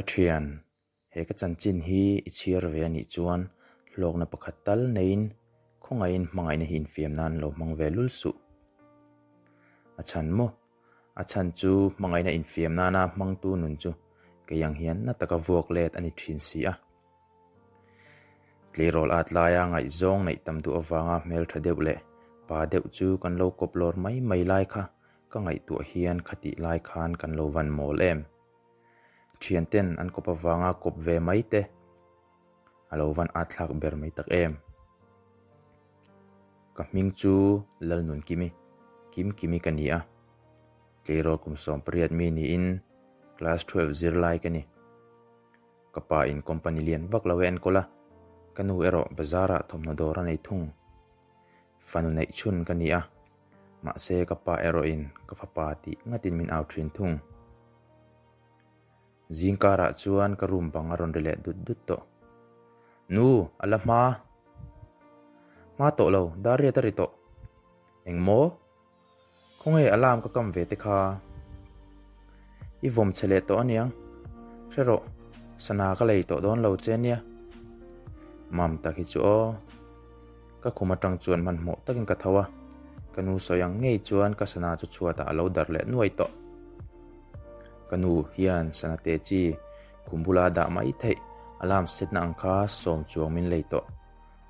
thian, he ka chanchin hi i chhiar ve a nih chuan hlawkna pakhat tal neiin khawngaihin hmangaihna hi infiam nan lo hmang ve lul suh. A chhan maw? A chhan chu hmangaihna infiam nana hmangtu nun chu kei ang hian na taka vuak let a ni thin si a. Tleirawl at laia ngaihzawng neih tam duh avanga hmeltha deuh leh pa deuh chu kan lo kawp lawr mai mai lai kha ka ngaihtuah hian khatih lai khan kan lo van mawl em. Thianten an kawp avanga kawp ve mai te a lo van at thlak ber mai tak em. Ka hming chu Lalnunkimi, Kimkimi ka ni a. Tleirawl kum 18 mi niin class 12 zirlai ka ni. Ka pa in company lian vak lo a enkawl a, ka nu erawh bazar ah thawmhnaw dawr a nei thung. Fanu neih chhun ka ni a, mahse ka pa erawh in ka fapa tih ngat in min au thin thung. Zing kar ah chuan ka room bang a rawn ri leh dut dut tawh. Nu, a la hma. Hma tawh lo, dar riat a ri tawh. Eng maw? Khawnge alarm ka kam ve te kha? I vawm che leh tawh aniang. Hre rawh, sana ka lei tawh dawn lo che nia. Mam tak hi chu aw. Ka khum atang chuan hmanhmawh takin ka tho a, ka nu sawi ang ngei chuan ka sana chu chhuatah a lo darh leh nuai tawh. Ka nu hian sana te chi khum bula dah mai theih alarm set na ang kha sawm chuang min lei tawh.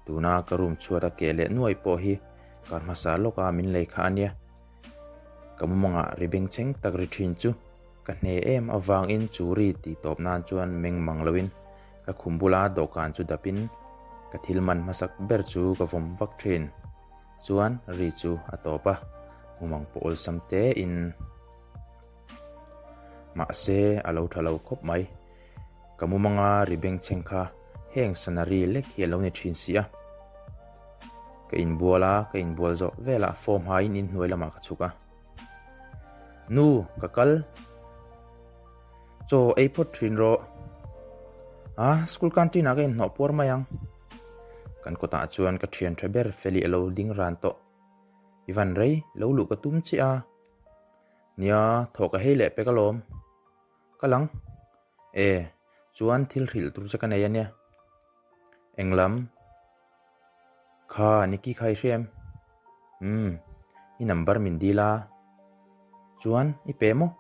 Tuna ka room chhuat a keh leh nuai pawh hi kar hmasa lawka min lei kha a nia. Ka mumangah ri bengchheng tak ri thin chu ka hne em avangin chu ri tih tawp nan chuan meng mang loin ka khum bula dawhkan chu dapin ka thil man hmasak ber chu ka vawm vak thin. Chuan ri chu a tawp a, mumang pawh awlsam tein. Mahse a lo tha lo khawp mai. Ka mumanga ri bengchheng kha heng sana ri lek hi a lo ni thin si a. Ka inbual a, ka inbual zawh velah form haiin inhnuai lamah ka chhuk a. Nu, ka kal. Chaw ei phawt thin rawh. A, school canteen ah ka inhnawh puar mai ang. Kan kawtah chuan ka thian tha ber Feli a lo ding ran tawh. I van rei, lo luh ka tum chiah a. Nia, thawh ka hei leh pek alawm. Ka lang. E, chuan thil hrilh tur che ka nei a nia. Englam? Kha, Nikki kha i hria em? Umm, i number min dil a. Chuan, i pe maw?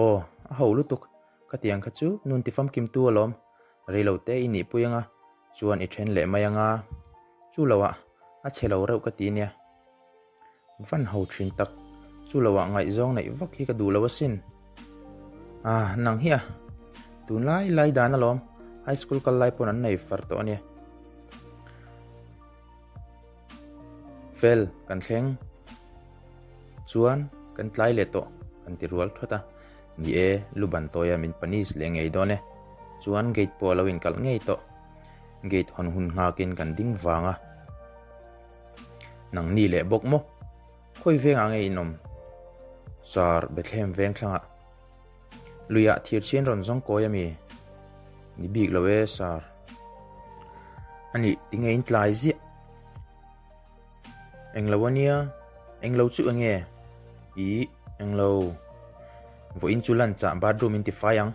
Aw, a ho lutuk. Ka tiang kha chu nun ti famkim tu alawm. Reilo te i nihpui anga, chuan i then leh mai anga. Chu loah, a chhe lo reuh ka ti nia. Van ho thin tak, chu lo ah ngaihzawng neih vak hi ka duh lo asin. Ah, nang hi a, tun lai lai dan alawm, high school kal lai pawn an nei far tawh ania. Fel, kan thleng. Chuan, kan tlai leh tawh, kan ti rual thawt a. Ni e, lu ban tawia min panis leh ngei dawn e. Chuan gate pawh a lo inkalh ngei tawh. Gate hawn hun nghakin kan ding vang a. Nang ni leh bawk maw? Khawi vengah nge in awm? Sir, Bethlehem veng thlangah. Luiah thir chhin rawn zawng kawi a mi? Ni bik lo e, Sir. Anih, tinge in tlai ziah? Englo a nia, englo chu enge? Ih, englo. Vawiin chu lunch ah bathroom in tifai ang.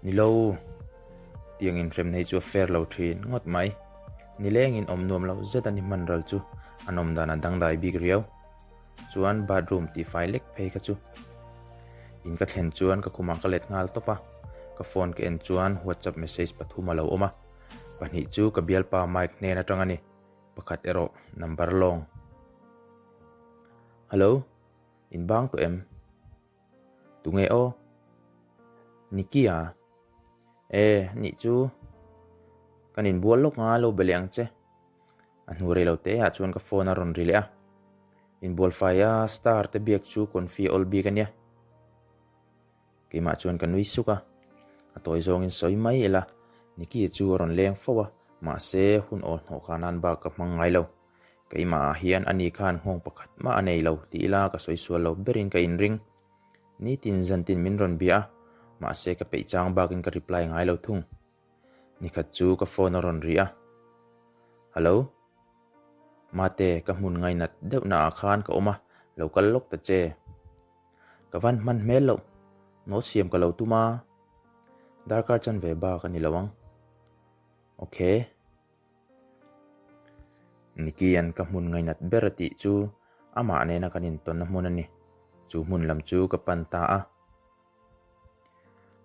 Ni lo, tiang inhrem nei chu a fair lo thin ngawt mai. Nilengin awm nuam lo zet a ni hman ral chu an awm dan a dangdai bik riau. Chuan bathroom tihfai lek phei kha chu. In ka thlen chuan ka khumah ka let nghal tawp a, ka phone ka en chuan whatsapp message pathum a lo awm a, pahnih chu ka bialpa Mike hnen atang a ni, pakhat erawh number lawng. Hello, in bang tawh em? Tunge aw? Nikki a? E, nih chu. Kan inbual lawk nga lo be leh ang che. A hnu rei lo te ah chuan ka phone a rawn ri leh a. Inbual fai a star te biak chu confi awl bik ania. Keimah chuan ka nui suk a. A tawi zawngin sawi mai ila. Nikki chu a rawn leng fo a, mahse hun awl hnawh kha nan bak ka hmang ngai lo. Keimah ah hian ani khan nghawng pakhat mah a nei lo tih ila ka sawi sual lo berin ka inring. Nitin zantin min rawn bia a, mahse ka peih chang bakin ka reply ngai lo thung. Nikhat chu ka phone a rawn ri a. Hello? Mate, ka hmun ngainat deuh naah khan ka awm a, lo kal lawk ta che. Ka van hman hmel loh, note siam ka lo tum a. Darkar chanve bak a ni lo ang. Ok. Nicky-a'n ka hmun ngainat ber a tih chu amah nena kan intawnna hmun a ni. Chu hmun lam chu ka pan ta a.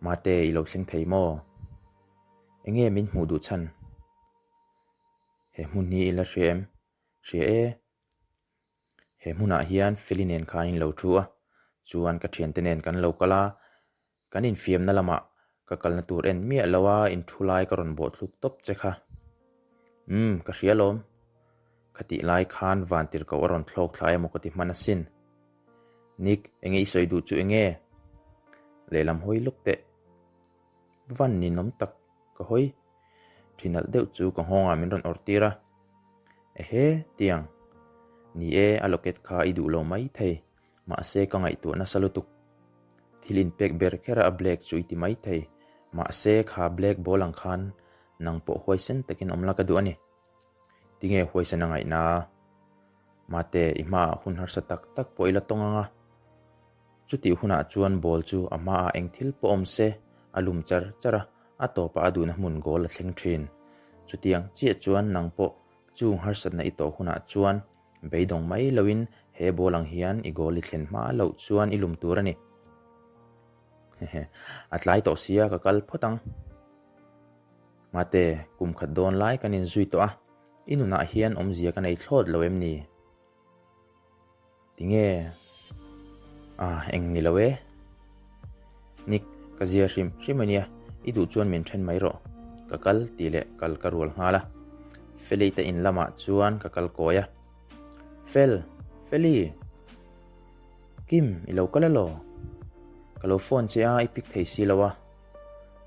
Mate, i lo thleng thei maw? Enge min hmuh duh chhan? He hmun hi i la hria em? Hria e. He hmunah hian Feli nen khan in lo thu a, chuan ka thiante nen kan lo kal a, kan infiamna lamah ka kalna tur en miah lo a in thu lai ka rawn bawh thluk tawp che kha. Umm, ka hria alawm. Khatih lai khan vantirhkoh a rawn thlawk thla emaw ka ti hman asin. Nick, enge i sawi duh chu enge? Lehlam hawi lawk teh. Van ninawm tak ka hawi. Thinalh deuh chu ka nghawngah min rawn awrh tir a. Ehe, tiang. Ni e, a locket kha i duh lo mai thei. Mahse ka ngaihtuah nasa lutuk. Thil inpek ber kher a black chu i ti mai thei. Mahse kha black ball ang khan nang pawh huaisen takin awm la ka duh a ni. Tinge huaisen a ngaihna? Mate, i hmaah hun harsa tak tak pawh i la tawng ang a. Chutih hunah chuan ball chu a hmaah eng thil pawh awm se, a lum char char a, a tawpah a duhna hmun goal a thleng thin. Chutiang chiah chuan nang pawh chung harsatna i tawh hunah chuan beidawng mai loin he ball ang hian i goal i thlen hma loh chuan i lum tur a ni. Hehe, a tlai tawh sia ka kal phawt ang. Mate, kum khat dawn lai kan inzui tawh a, i nunah hian awmzia ka nei thlawt lo em ni? Tinge? Ah, eng ni lo e. Nick, ka zia hrim hrim a nia, i duh chuan min then mai rawh. Ka kal tih leh kal ka rual nghal a. Feli te in lamah chuan ka kal kawi a. Fel, Feli! Kim, i lo kal elaw? Ka lo phone che a, i pick thei si lo a.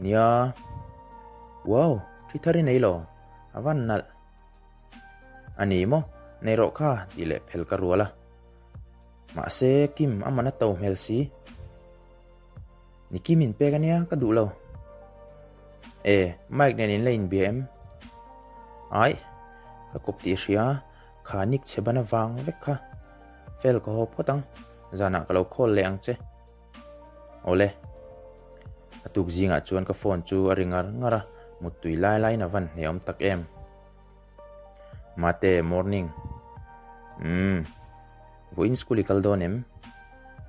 Nia. Wow, thi thar i nei lo. A van nalh. A ni maw? Nei rawh kha tih leh phel ka rual a. Mahse, Kim a man a to hmel si. Ni Kim in pek ania ka duh lo. E, Mike nen in la inbia em? Aih, ka kawp tih hria, kha Nick chhe ban avang vek kha. Fel ka haw phawt ang, zanah ka lo call leh ang che. Awle. A tuk zingah chuan ka phone chu a ri ngar ngar a, muttui lai laiin a van hneawm tak em. Mate, morning. Umm, vawiin school i kal dawn em?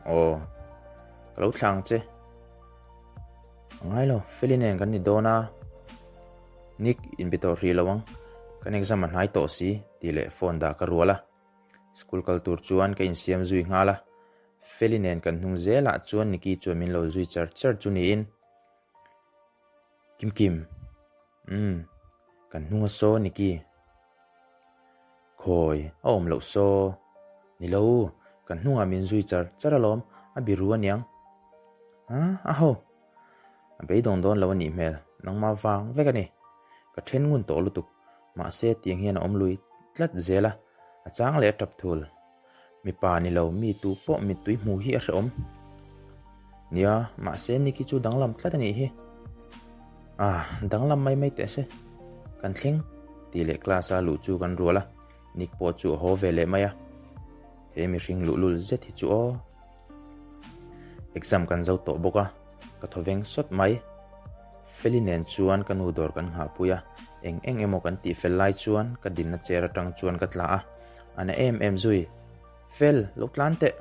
Aw, ka lo thla ang che. A ngai lo, Feli nen kan ni dawn a. Nick, inbe tawh hrih lo ang. Kan exam a hnai tawh si, tih leh phone dah ka rual a. School kal tur chuan ka insiam zui nghal a, Feli nen kan hnung zelah chuan Nicky chuan min lo zui char char chu niin. Kim Kim, Umm, kan hnung a saw Nicky. Khawi, a awm loh saw. Ni lo, kan hnungah min zui char char alawm, a biru aniang. A, a ho. A beidawng dawn lo a nih hmel, nangmah vang vek a ni. Ka then ngun tawh lutuk, mahse tiang hian a awm lui tlat zel a, a chang leh a tap thul. Mipa ni lo, mi tu pawh mittui hmu hi a hrehawm. Nia, mahse Nick hi chu danglam tlat a nih hi. Ah, danglam mai mai teh se. Kan thleng tih leh class a luh chu kan rual a, Nick pawh chu a haw ve leh mai a. He mihring luhlul zet hi chu aw. Exam kan zo tawh bawk a, ka thaw veng sawt mai. Feli nen chuan ka nu dawr kan nghahpui a, eng eng emaw kan tih fel lai chuan ka dinna chair atang chuan ka tla a, a na em em zui. Fel, lo tlan teh.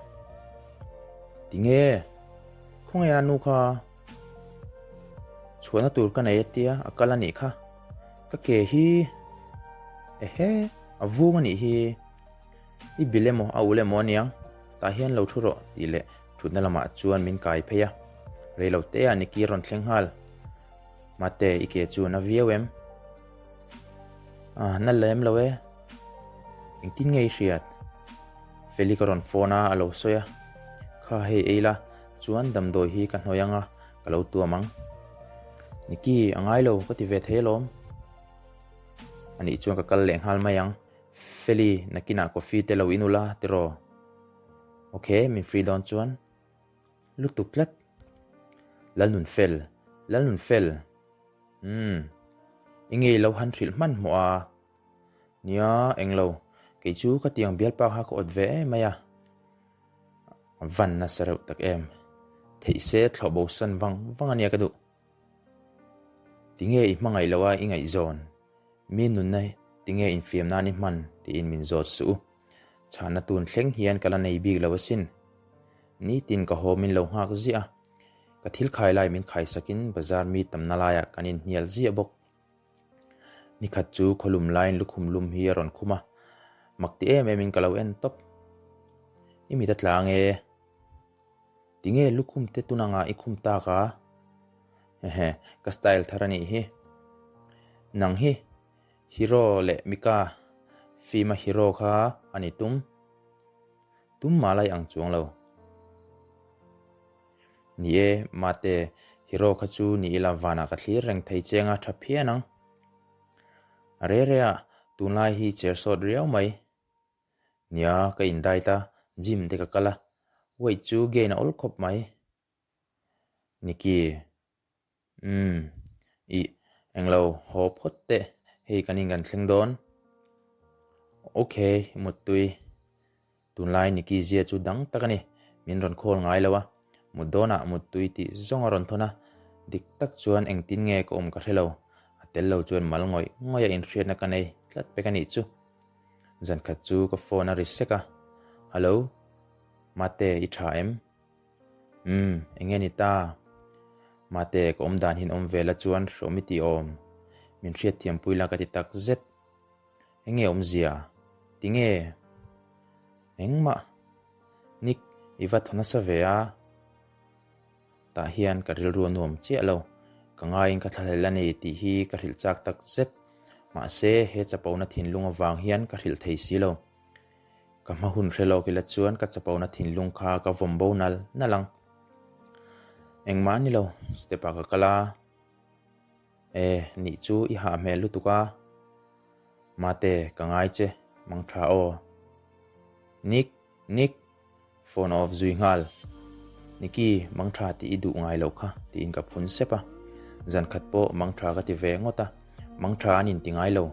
Tinge? Khawnge a nu kha? Chhuahna tur ka nei atia, a kal a nih kha. Ka ke hi ehe, a vung a nih hi. I bil emaw a ul emaw aniang, tah hian lo thu rawh tih leh thutna lamah chuan min kai phei a. Rei lo te ah Nicky a rawn thleng nghal. Mate, i ke chu na viau em? Ah, na lem lo e. Engtin nge i hriat? Feli ka rawn phone a, a lo sawi a. Kha hei ei la, chuan damdawi hi ka hnawih ang a, ka lo tuam ang. Nicky, a ngai lo, ka ti ve thei alawm. Anih chuan ka kal leh nghal mai ang. Feli, nakinah coffee te lo in ula tiraw? Ok, min free dawn chuan lutuk tlat. Lalnunfel, Lalnunfel. Umm, i ngei lo han hrilh hmanhmawh a. Nia, englo, kei chu ka tiang bialpa kha ka awt ve em mai a. A van nasa reuh tak em. Theih se thlawh bo san vang vang ania ka duh. Tinge i hmangaih loh a i ngaihzawn? Mi nunna tinge infiam nan i hman? tiin min zawt suh u. Chhahna tun thleng hian ka la nei bik lo asin. Nitin ka haw min lo nghak ziah a, ka thil khai lai min khaisakin bazar mi tamna laiah kan inhnial ziah bawk. Nikhat chu khawlum laiin lukhum lum hi a rawn khum a, mak ti em emin ka lo en tawp. I mit a tlang e. Tinge lukhum te tun anga i khum tak a? Hehe, ka style thar a nih hi. Nang hi hero leh Mika film a hero kha a ni tum. Tum mah lai ang chuang lo. Ni e, mate, hero kha chu ni ila vanah ka thlir reng thei cheng a tha phian ang. A re re a, tunlai hi cher sawt riau mai. Nia, ka in diet a, gym te ka kal a, weight chu gain a awl khawp mai. Nikki, Umm, ih, englo, haw phawt teh, hei kan in kan thleng dawn. Ok, muttui. Tunlai Nikki zia chu dang tak a ni, min rawn call ngai lo a, mut dawnah muttui tih zawng a rawn thawn a, dik tak chuan engtin nge ka awm ka hre lo, a tel lo chuan mal ngawih ngawih a inhriatna ka nei tlat pek a nih chu. Zankhat chu ka phone a ri sek a, Hello, Mate i tha em? Umm, enge ni ta? Mate ka awm dan hin awm ve la chuan hrawm i ti awm, min hriatthiampui la ka ti tak zet. Enge awmzia? Tinge? Engmah. Nick, i va thaw nasa ve a. Tah hian ka rilru a nuam chiah lo. Ka ngaiin ka thlahlel a ni tih hi ka hrilh chak tak zet. Mahse, he chapona thinlung avang hian ka hrilh thei si lo. Ka hma hun hre lawk ila chuan ka chapona thinlung kha ka vawm bo nal nal ang. Engmah a ni lo, step ah ka kal a. E, nih chu i hah hmel lutuk a. Mate, ka ngai che, mang tha aw. Nick, Nick, phone a off zui nghal. Nicky, mang tha tih i duh ngai loh kha, tiin ka phun sep a. Zan khat pawh mang tha ka ti ve ngawt a, mang tha an inti ngai lo.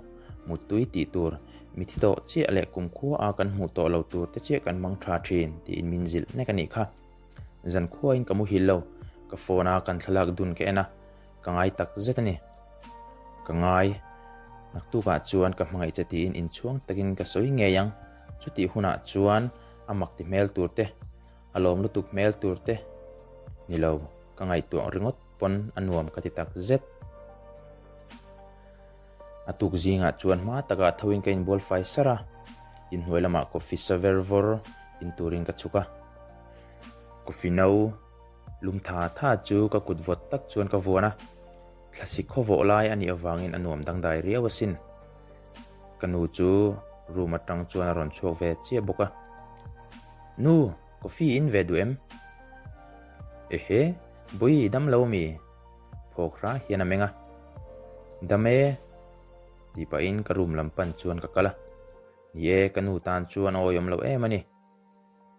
Muttui tih tur, mithi tawh chiah leh kumkhua a kan hmuh tawh lo tur te chiah kan mang tha thin, tiin min zilh nek a nih kha. Zan khuain ka muhil lo, ka phone a kan thlalak dun ka en a. Ka ngai tak zet a ni. Ka ngai. Naktukah chuan ka hmangaih che tiin inchhuang takin ka sawi ngei ang. Chutih hunah chuan a mak ti hmel tur te, a lawm lutuk hmel tur te ni lo, ka ngaihtuah ringawt pawn a nuam ka ti tak zet. A tuk zingah chuan hma takah thoin ka inbual fai sar a, inhnuai lamah coffee sa ver vawr in turin ka chhuk a. Coffee no. Lum tha tha chu ka kut vawt tak chuan ka vuan a, thlasi khawvawh lai a nih avangin a nuam dangdai riau asin. Ka nu chu room atang chuan a rawn chhuak ve chiah bawk a. Nu, coffee in ve duh em? Ehe, Bui dam lo mi? Phawk hra hian a meng a. Dam e, tih pahin ka room lam pan chuan ka kal a. Ni e, ka nu tan chuan a awihawm loh em a ni.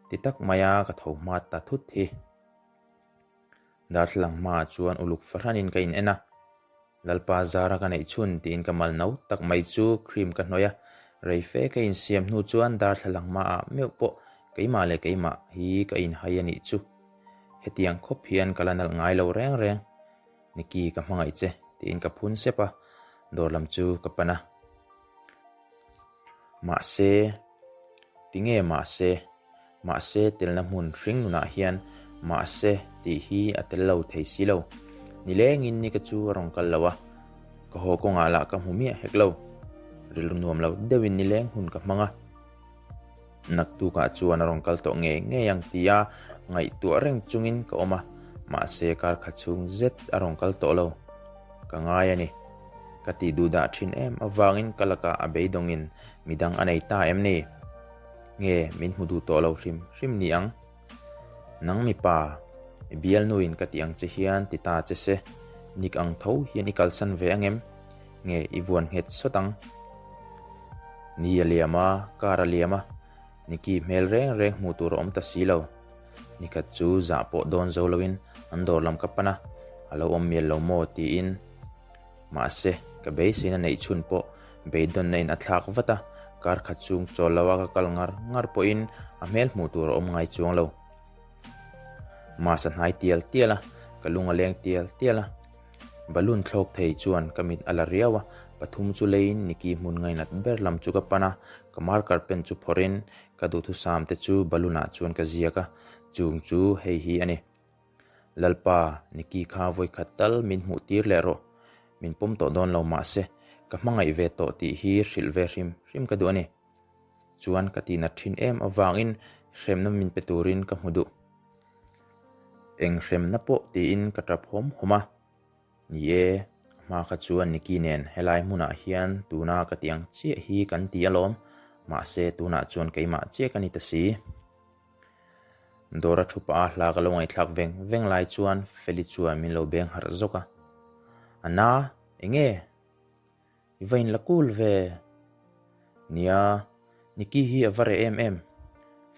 Ti tak maia ka tho hma ta thut hi. Darthlalang hmaah chuan uluk fahranin ka in en a, Lalpa zara ka neih chhun tiin ka mal no tak mai chu cream ka hnawih a, rei fe ka insiam hnu chuan darthlalang hmaah meuh pawh keimah leh keimah hi ka inhai a nih chu. Hetiang khawp hian ka la nalh ngai lo reng reng. Nikki ka hmangaih che tiin ka phun sep a, dawr lam chu ka pan a. Mahse, tinge mahse, mahse telna hmun hring nunah hian mahse tih hi a tel lo thei si lo. Nilengin ni ka chu a rawn kal lo a, ka haw kawngah lah ka hmu miah hek lo. Rilru nuam lo deuhin nileng hun ka hmang a, naktukah chuan a rawn kal tawh ngei ngei ang tia ngaihtuah reng chungin ka awm a, mahse kar khat chhung zet a rawn kal tawh lo. Ka ngai a ni. Ka tih duh dah thin em avangin ka lakah a beidawngin midang a nei ta em ni? Nge min hmu duh tawh lo hrim hrim ni ang? Nang mipa, i bialnuin ka tih ang che hian ti ta che se, nik ang tho hian i kalsan ve ang em? Nge i vuan nghet sawt ang? Ni a liam a, kar a liam a, Nikki hmel reng reng hmuh tur a awm ta si lo. Nikhat chu zah pawh dawn zo loin an dawr lam ka pan a, a lo awm mial lo maw tiin. Mahse, ka beiseina neih chhun pawh beidawnna in a thlak vat a, kar khat chhung chawl lo a ka kal ngar ngar pawhin a hmel hmuh tur a awm ngai chuang lo. Mas a hnai tial tial a, ka lung a leng tial tial a. Balloon thlawk thei chuan ka mit a la riau a, pathum chu leiin Nikki hmun ngainat ber lam chu ka pan a, ka marker pen chu phawrhin ka duhthusam te chu balloon ah chuan ka ziak a, chung chu hei hi a ni. Lalpa, Nikki kha vawikhat tal min hmuh tir leh rawh. Min pawm tawh dawn lo mahse, ka hmangaih ve tawh tih hi hrilh ve hrim hrim ka duh a ni. Chuan ka tihnat thin em avangin hremna min pe turin ka hmu duh. Eng hremna pawh tiin ka tap hawm hawm a. Ni e, a hma kha chuan Nikki nen helai hmunah hian tuna ka tih ang chiah hi kan ti alawm, mahse tunah chuan keimah chiah ka ni ta si. Dawra thu pah a hla ka lo ngaihthlak veng veng lai chuan Feli chuan min lo beng harh zawk a. Anna, enge? I va inla cool ve. Nia, Nikki hi a va reh em em.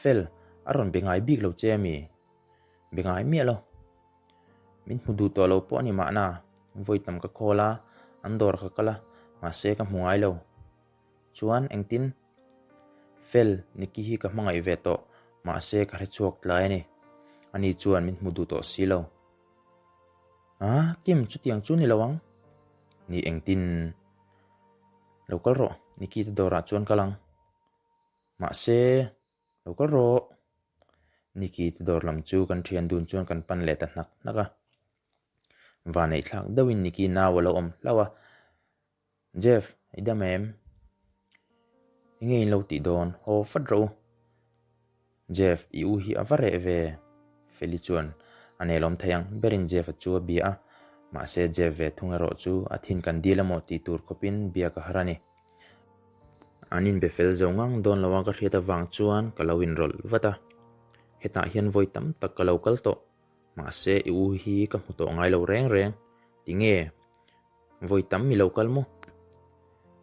Fel, a rawn be ngai bik lo che ami? Be ngai miah lo. Min hmu duh tawh lo pawh a ni mahna, vawi tam ka call a, an dawr ka kal a, mahse ka hmu ngai lo. Chuan engtin? Fel, Nikki hi ka hmangaih ve tawh, mahse ka hrechhuak tlai a ni. Ani chuan min hmu duh tawh si lo. A, Kim, chutiang chu ni lo ang. Ni engtin? Lo kal rawh, Nikki te dawrah chuan kal ang. Mahse, lo kal rawh. Nikki te dawr lam chu kan thian dun chuan kan pan leh ta hnak hnak a. Vaneihthlak deuhin Nikki nau a lo awm hlauh a. Jeff, i dam em? Enge in lo tih dawn? Haw vat rawh u. Jeff, i u hi a va reh ve. Feli chuan a nelawm thei ang berin Jeff-a chu a bia a, mahse Jeff ve thung erawh chu a thin kan dil emaw tih tur khawpin biak a har a ni. An inbe fel zo ngang dawn lo a ka hriat avang chuan ka lo inrawlh vat a, hetah hian vawi tam tak ka lo kal tawh, mahse i u hi ka hmu tawh ngai lo reng reng, tinge? Vawi tam i lo kal maw?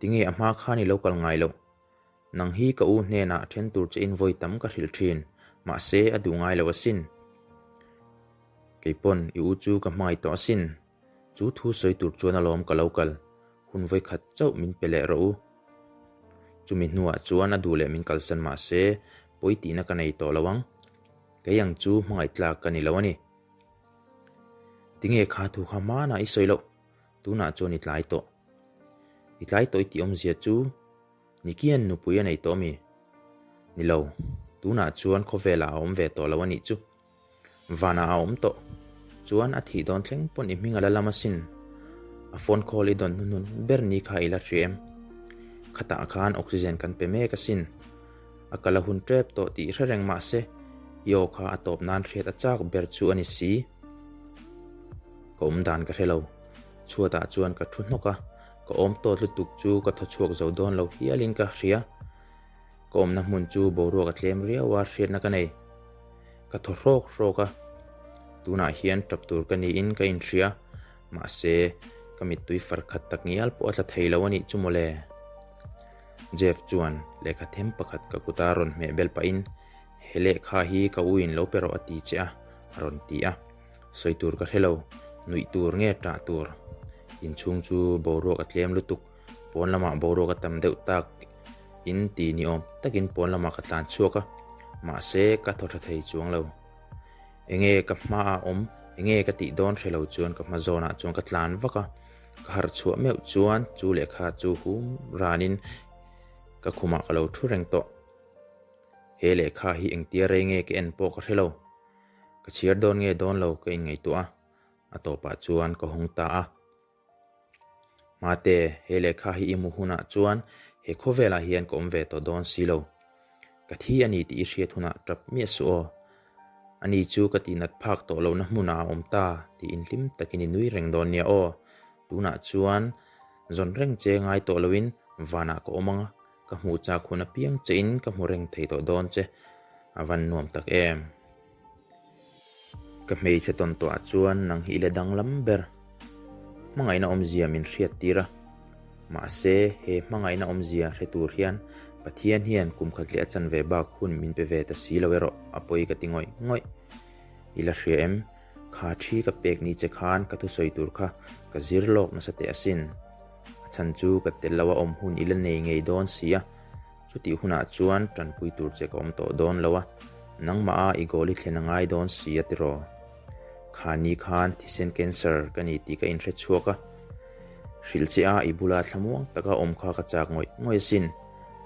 Tinge a hma khan i lo kal ngai loh? Nang hi ka u hnenah then tur che in vawi tam ka hrilh thin, mahse a duh ngai lo asin. Kei pawn i u chu ka hmangaih tawh asin. Chu thu sawi tur chuan alawm ka lo kal, hun vawi khat chauh min pe leh rawh u. Chumi hnuah chuan a duh leh min kalsan mahse pawi tihna ka nei tawh lo ang. Kei ang chu hmangaih tlak ka ni lo a ni. Tinge kha thu kha hmanah i sawi loh, tunah chuan i tlai tawh. I tlai tawh i tih awmzia chu Nikian nupui a nei tawh mi? Ni lo, tunah chuan khawvelah a awm ve tawh lo a nih chu. Vanah a awm tawh. Chuan a thih dawn thleng pawn i hming a la lam asin. A phone call i dawn hnuhnun ber ni kha i la hria em? Khatah khan oxygen kan pe mek asin. A kal a hun tep tawh tih hre reng mah se, i aw kha a tawp nan hriat a chak ber chu a ni si. Ka awm dan ka hre lo. Chhuatah chuan ka thu hnawk a, ka awm tawt lutuk chu ka thaw chhuak zo dawn lo hialin ka hria. Ka awmna hmun chu boruak a tlem riau a, hriatna ka nei. Ka thaw hrawk hrawk a, tunah hian tap tur ka niin ka inhria, mahse ka mittui far khat tak ngial pawh a tla thei lo a nih chu mawle. Jeff chuan lehkha them pakhat ka kuta rawn hmeh bel pahin, He lehkha hi ka u in lo pe rawh a ti che a, a rawn ti a. Sawi tur ka hre lo, nuih tur nge ṭah tur? Inchhung chu boruak a tlem lutuk, pawn lamah boruak a tam deuh tak in ti ni awm takin pawn lamah ka tlan chhuak a, mahse ka thaw ṭha thei chuang lo. Enge ka hmaah awm, enge ka tih dawn hre lo chuan ka hma zawnah chuan ka tlan vak a, Ka harh chhuah meuh chuan chu lehkha chu hum ranin ka khumah ka lo thu reng tawh. He lehkha hi engtia rei nge ka en pawh ka hre lo. Ka chhiar dawn nge dawn lo ka inngaihtuah a, a tawpah chuan ka hawng ta a. Mate, he lehkha hi i hmu hunah chuan he khawvelah hian ka awm ve tawh dawn si lo. Ka thi a ni tih i hriat hunah tap miah suh aw. Ani chu ka tihnat phak tawh lohna hmunah a awm ta tiin hlim takin i nui reng dawn nia aw. Tunah chuan zawn reng che ngai tawh loin vanah ka awm ang a, ka hmuh chak hun apiang chein ka hmu reng thei tawh dawn che. A van nuam tak em. Ka hmeichhe tawn tawhah chuan nang hi i la danglam ber. Hmangaihna awmzia min hriat tir a. Mahse, he hmangaihna awmzia hre tur hian Pathian hian kum khat leh a chanve bak hun min pe ve ta si lo erawh a pawi ka ti ngawih ngawih. I la hria em? Kha thi ka pek ni che khan ka thusawi tur kha ka zir lawk nasa teh asin. A chhan chu ka tel lo a awm hun i la nei ngei dawn si a. Chutih hunah chuan tanpui tur che ka awm tawh dawn lo a, nangmah a i goal i thlen a ngai dawn si a tiraw? Kha ni khan thisen cancer ka ni tih ka inhre chhuak a, hrilh che a i bula thlamuang taka awm kha ka chak ngawih ngawih asin.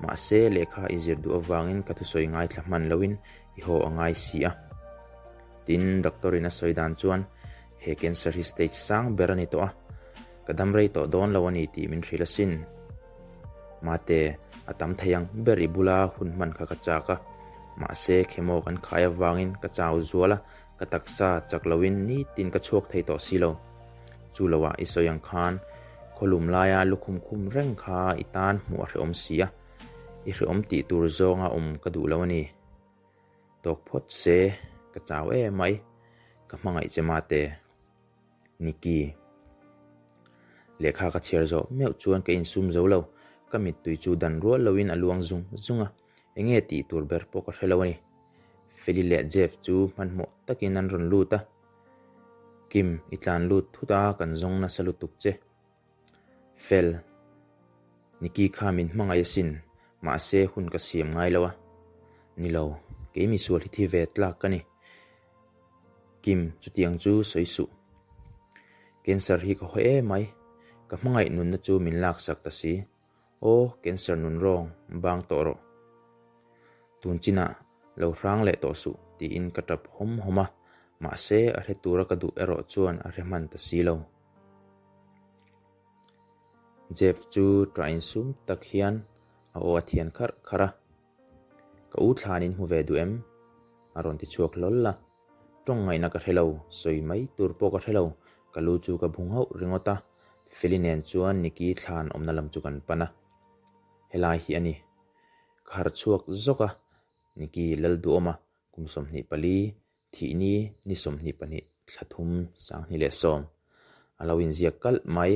Mahse, lehkha i zir duh avangin ka thusawi ngaithla hman loin i haw a ngai si a. Tin, doctor in a sawi dan chuan he cancer hi stage sang ber a ni tawh a, ka dam rei tawh dawn lo a ni tih min hrilh asin. Mate, a tam thei ang ber i bula hun hman kha ka chak a, mahse chemo kan khai avangin ka chau zual a, Ka taksa chak loin nitin ka chhuak thei tawh si lo. Chu loah i sawi ang khan khawlum laia lukhum khum reng kha i tan hmuh a hrehawm si a, i hrehawm tih tur zawnga awm ka duh lo a ni. Tawk phawt se, ka chau em mai, ka hmangaih che mate. Nikki. Lehkha ka chhiar zawh meuh chuan ka insum zo lo, ka mittui chu dan rual loin a luang zung zung a, enge tih tur ber pawh ka hre lo a ni. Feli leh Jeff chu hmanhmawh takin an rawn lut a, Kim, i tlan lut thut a, kan zawng nasa lutuk che. Fel, Nikki kha min hmangaih asin, mahse hun ka siam ngai lo a. Ni lo, kei misual hi thi ve tlak ka ni. Kim, chutiang chu sawi suh. Cancer hi ka haw em mai, ka hmangaih nunna chu min laksak ta si. Aw, cancer nun rawng bang tawh rawh. Tun chinah lo hrang leh tawh suh tiin ka tap hawm hawm a, mahse a hre tura ka duh erawh chuan a hre hman ta si lo. Jeff chu ṭah insum tak hian a aw a thian kharh kharh a, Ka u thlan in hmu ve duh em? A rawn ti chhuak hlawl a. Tawng ngaihna ka hre lo, sawi mai tur pawh ka hre lo, ka lu chu ka bu nghauh ringawt a, Feli nen chuan Nikki thlan awmna lam chu kan pan a. Helai hi a ni. Ka harh chhuak zawk a, Nikki Lalduhawma kum 24, thihni ni 22 thla thum 2010 a lo inziak kalh mai.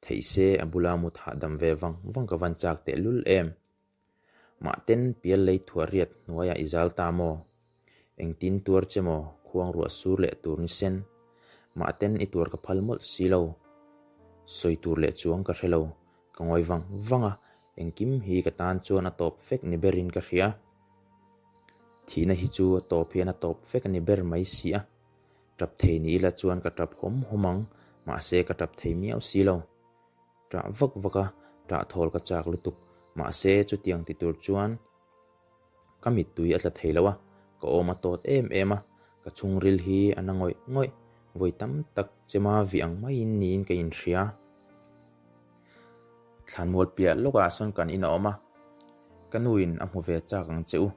Theih se a bula mut hahdam ve vang vang ka van chak teh lul em? Mahten pial lei thuah riat hnuaiah i zal ta maw? Engtin tuar che maw khuang ruah sur leh tur ni sen? Mahten i tuar ka phal mawlh si lo. Sawi tur leh chuang ka hre lo, ka ngawi vang vang a, engkim hi ka tan chuan a tawp vek ni berin ka hria. Thihna hi chu a tawp hian a tawp vek a ni ber mai si a. Tap thei ni ila chuan ka tap hawm hawm ang, mahse ka tap thei miau si lo. Tah vak vak a, tah thawl ka chak lutuk, mahse chutiang ti tur chuan ka mittui a tla thei lo a, ka awm a tawt em em a, ka chhungril hi a na ngawih ngawih, vawi tam tak chema vih ang maiin niin ka inhria. Thlanmual piah lawkah sawn kan in a awm a, ka nuin a hmu ve chak ang che u.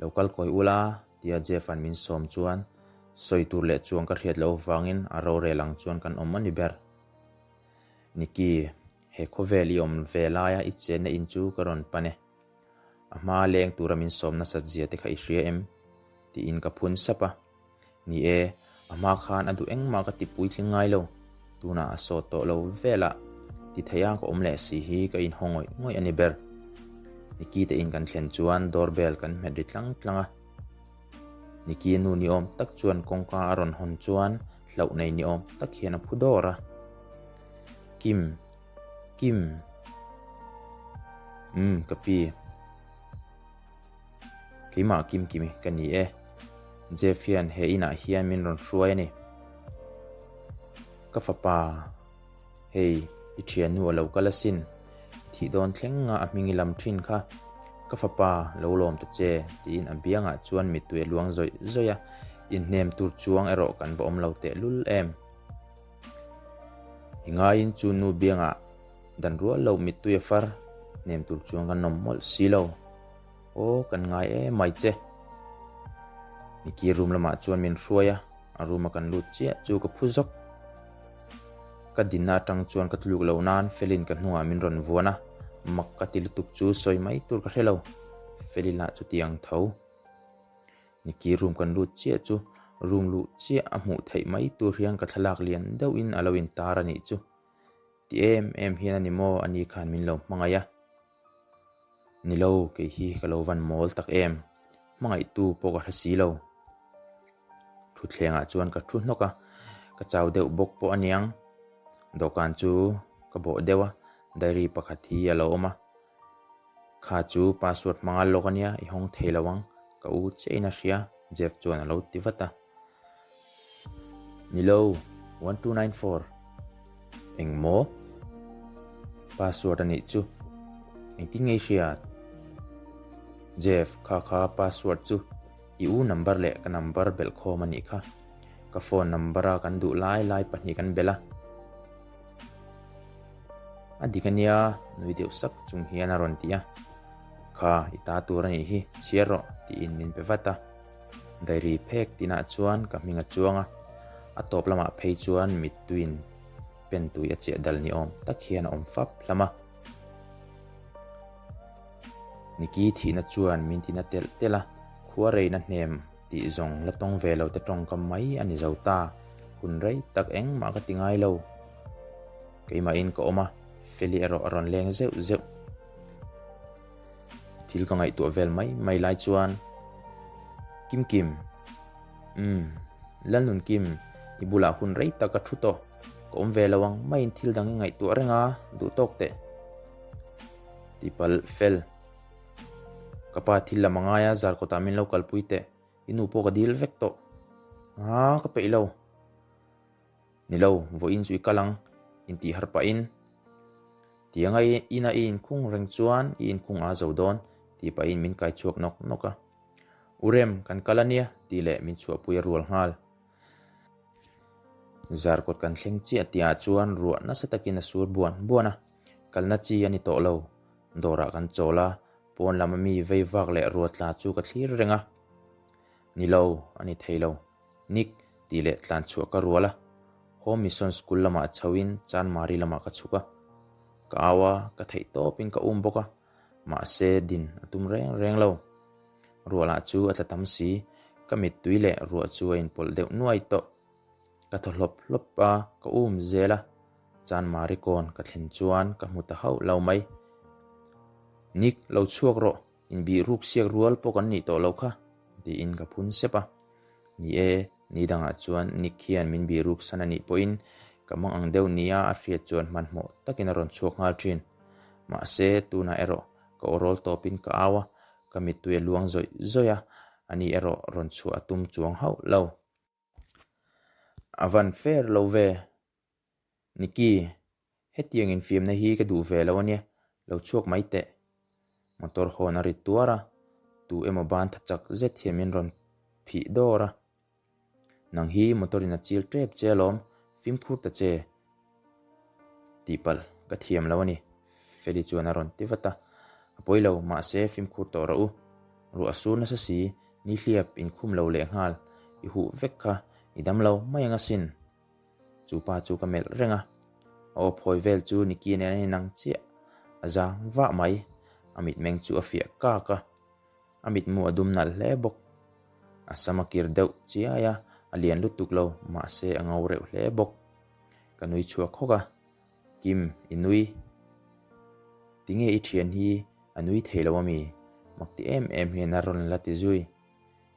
Lo kal kawi ula, tia Jeff-a'n min sawm chuan sawi tur leh chuang ka hriat loh avangin a rorel ang chuan kan awm a ni ber. Nikki, he khawvel i awm ve laia i chenna in chu ka rawn pan e. A hma leng tura min sawm nasat zia te kha i hria em? tiin ka phun sap a. Ni e, a hma khan a duh engmah ka ti puitling ngai lo. Tunah a sawt tawh lo velah ti theia ka awm leh si hi ka inhaw ngawih ngawih a ni ber. Nikki te in kan thlen chuan door bell kan hmet ri tlang tlang a. Nikki nu ni awm tak chuan kawngka a rawn hawn chuan hlauh nei ni awm tak hian a phu dawr a. Kim, Kim. Umm, ka pi. Keimah Kimkimi ka ni e. Jeff hian he inah hian min rawn hruai a ni. Ka fapa, hei i thiannu a lo kal asin. Thih dawn thleng nga a hming i lam thin kha. Ka fapa, lo lawm ta che, tiin a biangah chuan mittui a luang zawih zawih a. Inhnem tur chuang erawh kan va awm lo tehlul em. I ngaiin chu nu biangah Dan rual loh mittui a far, hnem tur chuan kan awm mawlh si lo. Aw, kan ngai em mai che. Nikki room lamah chuan min hruai a, a room a kan lut chiah chu ka phu zawk. Ka dinna atang chuan ka tluk lo nan Felin ka hnungah min rawn vuan a, mak ka ti lutuk chu sawi mai tur ka hre lo. Feli lah chuti ang tho. Nikki room kan lut chiah chu room luh chiah a hmuh theih mai tur hian ka thlalak lian deuhin a lo intar a nih chu. Ti em em hian a ni maw a ni khan min lo hmangaih a. Ni lo, kei hi ka lo van mawl tak em. Hmangaihtu pawh ka hre si lo. Thutthlengah chuan ka thu hnawk a, ka chau deuh bawk pawh a niang. Dawhkan chu ka bawh deuh a, diary pakhat hi a lo awm a. Kha chu password hmanga lawk a nia, i hawng thei lo ang, ka u chiahin a hria, Jeff chuan a lo ti vat a. Ni lo, 1294. Eng maw? Password a nih chu. Engtin nge i hriat? Jeff, kha kha password chu i u number leh ka number belh khawm a nih kha. Ka phone number a kan duh lai lai pahnih kan belh a. A dik a nia, nui deuh sak chung hian a rawn ti a. Kha, i ta tur a nih hi, chhiar rawh, tiin min pe vat a. Diary phek tinah chuan ka hming a chuang a, a tawp lamah phei chuan mittuiin pen tui a chiah dal ni awm tak hian a awm fap hlam a. Niki thihna chuan min tina telh telh a, khua reina hnem tih zawng la tawng ve lo te tawngkam mai a ni zo ta, hun rei tak engmah ka ti ngai lo. Keimahin ka awm a, Feli erawh a rawn leng zeuh zeuh. Thil ka ngaihtuah vel mai mai lai chuan Kim Kim, Umm, Lalnun Kim, i bulah hun rei tak a thu tawh, ka awm ve lo ang maiin thil dang i ngaihtuah reng a, duh tawk teh. Tipalh fel. Ka pa thil lam a ngai a, zarkawtah min lo kalpui teh, i nu pawh ka dil vek tawh. Aa, ka peih lo. Ni lo, vawiin chu i kal ang, intih harh pahin. Tianga ina i inkhung reng chuan i inkhung a zo dawn, tih pahin min kai chhuak nawk nawk a. U Rem, kan kal a nia, tih leh min chhuahpui a rual nghal. Zarkawt kan thleng chiah tihah chuan ruah nasa takin a sur buan buan a, kalna chi a ni tawh lo. Dawrah kan chawl a, pawn lama mi vei vak leh ruah tla chu ka thlir reng a. Ni lo, a ni thei lo. Nick, tih leh tlan chhuah ka rual a, Home Mission School lamah chhoin Chanmari lamah ka chhuk a. Ka au a, ka theih tawpin ka um bawk a, mahse din a tum reng reng lo. Ruah lah chu a tla tam si, ka mittui leh ruah chu a inpawlh deuh nuai tawh. Ka thaw hlawp hlawp a, ka um zel a, Chanmari kawn ka thlen chuan ka hmu ta hauh lo mai. Nick, lo chhuak rawh, Inbih ruk siak rual pawh kan nih tawh lo kha, tiin ka phun sep a. Ni e, ni dangah chuan Nick hian min bih ruk san a nih pawhin ka mang ang deuh nia a hriat chuan hmanhmawh takin a rawn chhuak nghal thin. Mahse, tunah erawh ka aw rawl tawpin ka au a, ka mittui a luang zawih zawih a, ani erawh rawn chhuah a tum chuang hauh lo. A van fair lo ve. Nicky, hetiang infiamna hi ka duh ve lo ania, lo chhuak mai teh. Motor hawn a ri tuar a, tu emaw ban tha chak zet hian min rawn phih dawr a. Nang hi motor in a chil tep che alawm, fimkhur ta che. Tihpalh ka thiam lo a ni, Feli chuan a rawn ti vat a. A pawi lo, mahse fimkhur tawh rawh u. Ruah a sur nasa si, ni hliap inkhum lo lehnghal, i huh vek kha, i dam lo mai ang asin. Chu pa chu ka melh reng a, a aw phawi vel chu Nicky nen an inang chiah. A zang vah mai, a mitmeng chu a fiah kak a, a mitmu a dum nalh hle bawk. A sam a kir deuh chiai a, a lian lutuk lo, mahse a ngo reuh hle bawk. Ka nui chhuak hawk a, Kim, i nui. Tinge i thian hi a nui thei lo ami? Mak ti em em hian a rawn la ti zui.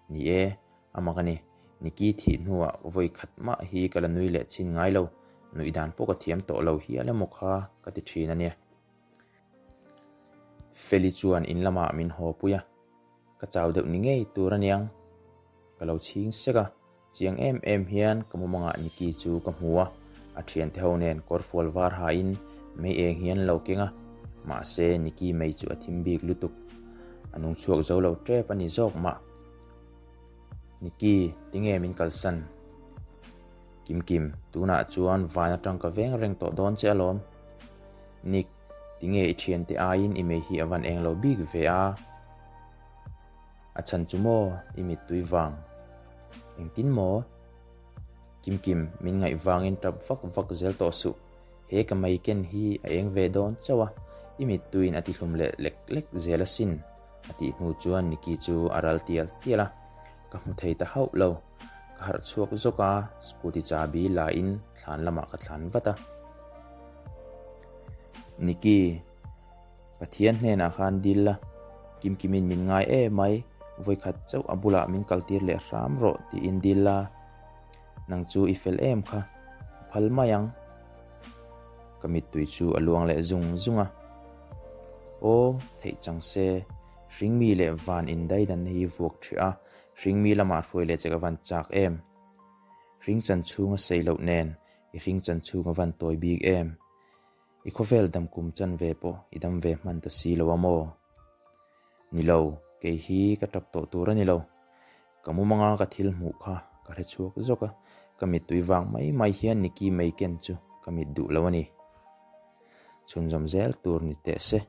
Ni e, a mak a ni. Nicky thih hnuah vawi khat mah hi ka la nui leh chhin ngai lo, nuih dan pawh ka thiam tawh lo hial emaw kha ka ti thin a nia. Feli chuan in lamah min haw pui a, ka chau deuh ni ngei tur a niang. Ka lo chhing sek a, chiang em em hian ka mumangah Nicky chu ka hmu a, a thiante ho nen kawrfual var hain mei eng hi an lo keng a, mahse Nicky mei chu a thim bik lutuk. A nung chhuak zo lo tep a ni zawk mah. Nicky, tinge min kalsan? Kim Kim, tunah chuan van atang ka veng reng tawh dawn che alawm. Nick, tinge i thiante aiin i mei hi a van eng lo bik ve a? A chhan chu maw i mittui vang? Engtin maw? Kim Kim, min ngaih vangin tap vak vak zel tawh suh. He ka mei ken hi a eng ve dawn chauh a, i mittuiin a tihlum leh lek lek zel asin, a tih hnu chuan Nicky chu a ral tial tial a, ka hmu thei ta hauh lo. Ka harh chhuak zawk a, scooty chahbi la in thlan lamah ka thlan vat a. Nicky, Pathian hnenah khan dil la, Kimkimin min ngai em mai, vawikhat chauh a bulah min kaltir leh hram rawh tiin dil la. Nang chu i fel em kha, a phal mai ang. Ka mittui chu a luang leh zung zung a. Aw, theih chang se, hringmi leh van indaidanna hi vuak ṭhih a, hringmi lamah hruai leh che ka van chak em. Hring chan chhung a sei loh nen i hring chan chhung a van tawi bik em? I khawvel dam kum chan ve pawh i dam ve hman ta si lo a maw? Ni lo, kei hi ka tap tawh tur a ni lo. Ka mumanga ka thil hmuh kha ka hre chhuak zawk a, ka mittui vang mai mai hian Nikki mei ken chu ka mit duh lo a ni. Chhunzawm zel tur ni teh se.